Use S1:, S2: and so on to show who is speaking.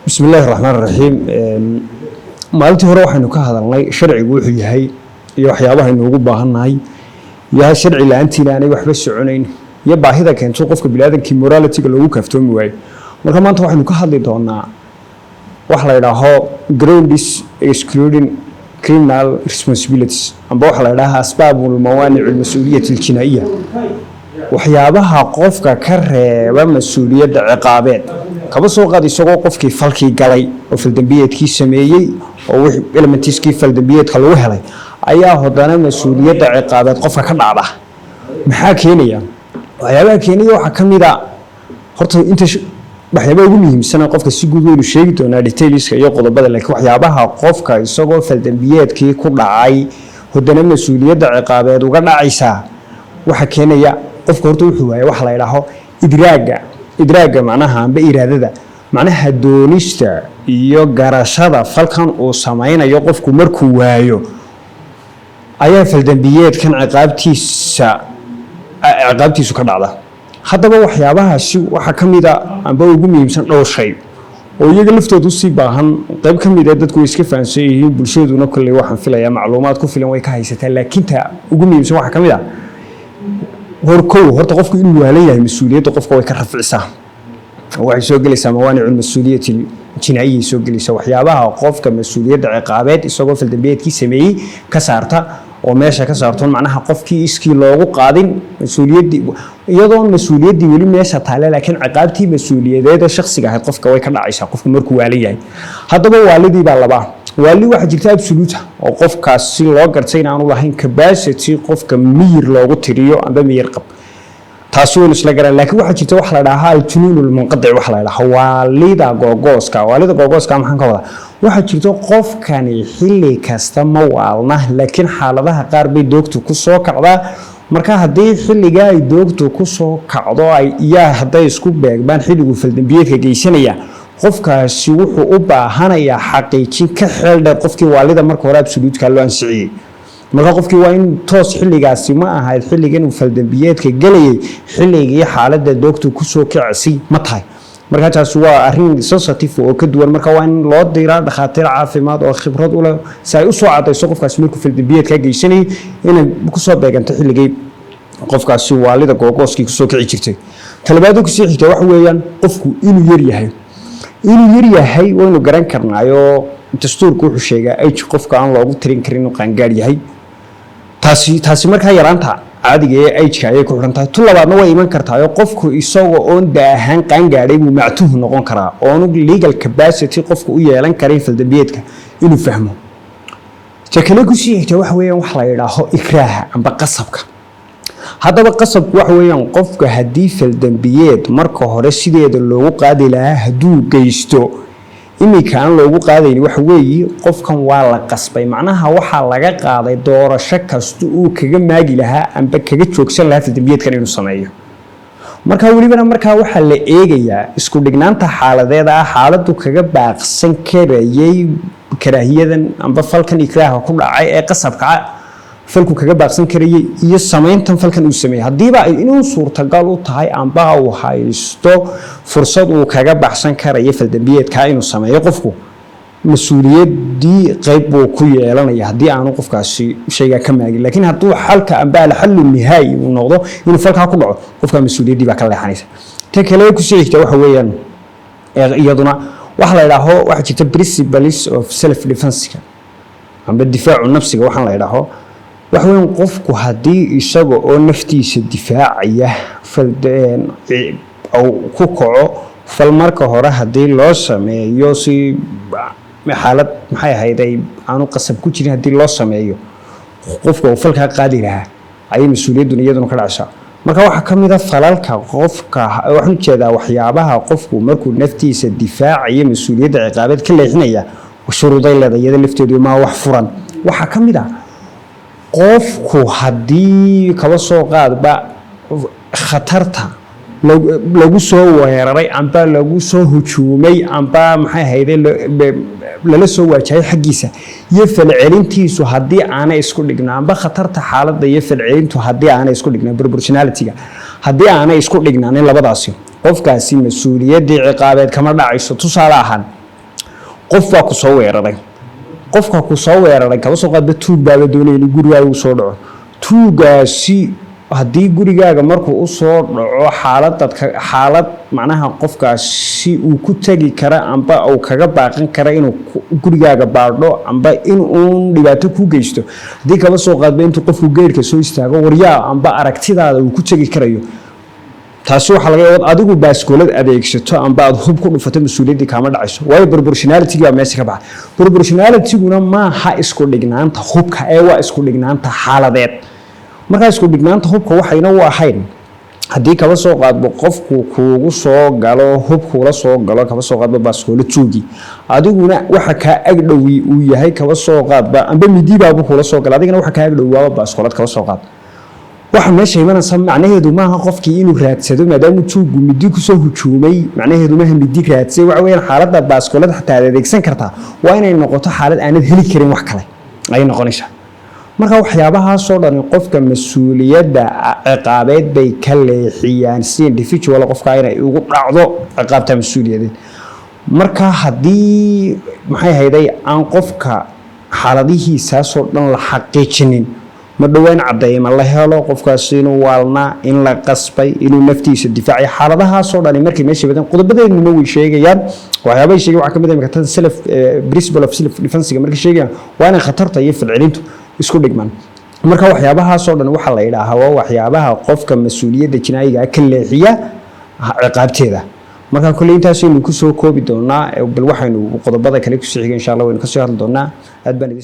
S1: Bismi illaahi raxmaan raxiim. Maalintii hore waxaynu ka hadalnay sharcigu wuxuu yahay iyo waxyaabaha aynu ugu baahannahay, iyo sharci la-aantiina aanay waxba soconayn, iyo baahida keento qofka biniaadamkii moralityga loogu kaaftoomi waayo. Marka maanta waxaynu ka hadli doonaa waxa la idhaaho grounds excluding criminal responsibilities, amba waxa la idhaha asbaab almawaanic almas-uuliyati aljinaa'iya, waxyaabaha qofka ka reeba mas-uuliyadda ciqaabeed. Kaba soo qaad isagoo qofkii falkii galay oo faldembiyeedkii sameeyey oo elementiskii faldembiyeedka lagu helay, ayaa haddana mas-uuliyadda ciqaabeed qofka ka dhacda. Maxaa keenaya? Waxyaabaha keenaya waxaa ka mid a horta inta waxyaabaha ugu muhiimsana qofka si guud waynu sheegi doonaa detailska iyo qodobada, laakiin waxyaabaha qofka isagoo faldembiyeedkii ku dhacay haddana mas-uuliyadda ciqaabeed uga dhacaysaa waxa keenaya, qofka horta wuxuu waaya waxa la idhaaho idraaga. Idraaga macnaha amba iraadada, macnaha doonista iyo garashada falkan uu samaynayo qofku markuu waayo, ayaa faldembiyeedkan ciqaabtiisu ka dhacda. Haddaba waxyaabahaasi waxaa ka mid a amba ugu muhiimsan dhowr shay oo iyaga laftooda usii baahan. Qayb ka mid a dadku way iska fahamsan yihiin, bulshaduna kolley waxaan filayaa macluumaad ku filan way ka haysataa, laakiin ta ugu muhiimsan waxaa ka mid a horkow horta qofku inuu waalan yahay. Mas-uuliyadda qofka way ka rafcisaa, waxay soo gelaysaa mawaanicu mas-uuliyati jinaaiyay soo gelaysaa, waxyaabaha qofka mas-uuliyadda ciqaabeed isagoo faldambiyeedkii sameeyey ka saarta oo meesha ka saarto, macnaha qofkii iskii loogu qaadin mas-uuliyaddii, iyadoon mas-uuliyaddii weli meesha taale, laakiin ciqaabtii mas-uuliyadeed ee shakhsiga ahayd qofka way ka dhacaysaa qofku markuu waalan yahay. Haddaba waalidii baa labaa. Waali waxaa jirta absolute oo qofkaas si loo gartay inaanu lahayn capacity qofka miyir loogu tiriyo amba miyir qab, taasi waynu isla garan. Laakiin waxaa jirta waxa la dhahaa aljunuun almunqadic, waxa la dhahaa waalida googooska. Waalida googooska maxaan ka wadaa? Waxaa jirta qofkani xilli kasta ma waalna, laakiin xaaladaha qaar bay doogtu ku soo kacdaa. Marka haddii xilligaa ay doogtu ku soo kacdo ay iyaa hadday isku beegmaan xilliguu faldambiyeedka geysanaya, qofkaasi wuxuu u baahanayaa xaqiijin ka xeel dheer qofkii waalida marka hore absoluteka loo ansixiyey. Marka qofkii waa in toos xilligaasi ma ahayd xilligan uu faldambiyeedka gelayay, xilligii xaaladda doogtu kusoo kacisay ma tahay? Marka taasi waa arrin sensitive oo ka duwan. Marka waa in loo diraa dhakhaatiir caafimaad oo khibrad u leh si ay usoo cadayso qofkaasi markuu faldambiyeedka geysanayay inay kusoo beeganto xilligii qofkaasi waalida googooskii kusoo kici jirtay. Talabaado kusii xigta waxa weeyaan qofku inuu yar yahay. Inuu yar yahay waynu garan karnaayoo dastuurku wuxuu sheegaa age qofka aan loogu tirin karin inuu qaangaar yahay. Taasi markaa yaraanta caadiga ee ageka ayay ku xidhan tahay. Tu labaadna way iman kartaa, qofku isagoo oon da ahaan qaangaadhay buu mactuhu noqon karaa, oonu legal capacity qofku u yeelan karin faldambiyeedka inuu fahmo. Ta kale kusii xigta waxa weeyaan wax la yidhaaho ikraaha amba qasabka. Haddaba qasabku waxa weeyaan qofka haddii faldambiyeed marka hore sideeda loogu qaadi lahaa hadduu geysto, iminka aan loogu qaadayn, waxa weeye qofkan waa la qasbay. Macnaha waxaa laga qaaday doorasho kasta uu kaga maagi lahaa amba kaga joogsan lahaa faldambiyeedkan inuu sameeyo. Marka welibana markaa waxaa la eegayaa isku dhignaanta xaaladeeda ah, xaaladdu kaga baaqsan karayay karaahiyadan amba falkan ikraaha ku dhacay ee qasabka ah, falku kaga baaqsan karayay iyo samayntan falkan uu sameeyey. Haddiiba ay inuu suurtagal u tahay amba uu haysto fursad uu kaga baxsan karayo faldambiyeedka inuu sameeyo, qofku mas-uuliyaddii qayb buu ku yeelanaya haddii aanu qofkaasi shaygaa ka maagin. Laakiin hadduu xalka amba alxallu nihaayi uu noqdo inuu falkaa ku dhaco, qofkaa mas-uuliyaddii baa ka leexanaysa. Ta kale kusii xigta waxa weeyaan iyaduna waxa la idhaaho, waxaa jirta principles of self defense amba difaacu nafsiga. Waxaan la idhaaho waxa weeyaan qofku haddii isaga oo naftiisa difaacaya fal ku kaco fal, marka hore haddii loo sameeyo si xaalad maxay ahayd ay aanu qasab ku jirin, haddii loo sameeyo qofka uu falkaa qaadi lahaa, ayay mas-uuliyadduna iyaduna ka dhacaysaa. Marka waxaa ka mid a falalka qofka, waxaan ujeedaa waxyaabaha qofku markuu naftiisa difaacayo mas-uuliyadda ciqaabeed ka leexinaya, shuruuday leedahay iyada lafteedu, maa wax furan. Waxaa ka mid a qofku haddii kaba soo qaadba khatarta lagu soo weeraray amba lagu soo hujuumay amba maxay ahayde lala soo waajahay xaggiisa iyo falcelintiisu haddii aanay isku dhignaa, amba khatarta xaaladda iyo falcelintu haddii aanay isku dhignaa, proportionalityga haddii aanay isku dhignaanin labadaasi, qofkaasi mas-uuliyaddii ciqaabeed kama dhacayso. Tusaale ahaan Qof baa ku soo weeraray. Qofka ku soo weeraray, kaba soo qaadba tuug baaba doonaya inuu gurigaaga u soo dhaco. Tuugaasi haddii gurigaaga markuu usoo dhaco, xaaladad xaalad macnaha qofkaasi uu ku tegi kara amba uu kaga baaqan kara inuu gurigaaga baadho amba in uun dhibaato ku geysto, haddii kaba soo qaadba intuu qofku geerka soo istaago, waryaa, amba aragtidaada uu ku tegi karayo, taasi waxaa laga yaabaa adigu baaskoolad adeegsato amba aad hub ku dhufato, mas-uuliyaddii kaama dhacayso. Waayo, proportionality baa meesha ka baxa. Proportionalityguna maaha isku dhignaanta hubka ee waa isku dhignaanta xaaladeed. Markaa isku dhignaanta hubka waxayna u ahayn, haddii kaba soo qaadbo qofku kuugu soo galo hub, kuula soo galo kaba soo qaadba baaskoolo tuugi, adiguna waxa kaa agdhowi uu yahay kaba soo qaadba amba midibaabu kuula soo gala, adigana waxa kaa agdhowi waaba baaskoolad kaba soo qaad, waxa meesha imanaysa macnaheedu maaha qofkii inuu raadsado. Maadaama tuugu midi kusoo hujuumay, macnaheedu maaha midi raadsay. Waxa weeyaan, xaaladda baaskoolada xataa aad adeegsan kartaa waa inay noqoto xaalad aanad heli karin wax kale ayay noqonaysaa. Marka waxyaabahaasoo dhani qofka mas-uuliyadda ciqaabeed bay ka leexiyaan, si individual qofka inay ugu dhacdo ciqaabta mas-uuliyadeed. Marka haddii, maxay hayday, aan qofka xaaladihiisaasoo dhan la xaqiijinin, ma dhowaan cadeyma la helo qofkaasi inuu waalnaa, in la qasbay, inuu naftiisa difaacay, xaaladahaasoo dhani markay meesha badan, qodobadeennuna way sheegayaan. Waxyaabahay sheegay waxaa ka mid ah imika tan self principle of self defense-ga. Markay sheegayaan, waa inay khatarta iyo falcelintu isku dhigmaan. Marka waxyaabahaasoo dhan waxaa la yidhaahaa waa waxyaabaha qofka mas-uuliyadda jinaayiga ka leexiya ciqaabteeda. Marka kolley intaasaynu kusoo koobi doonaa. Bal waxaynu qodobada kale kusii xiga, insha Allah, waynu kasoo hadli doonaa. Aad baan idin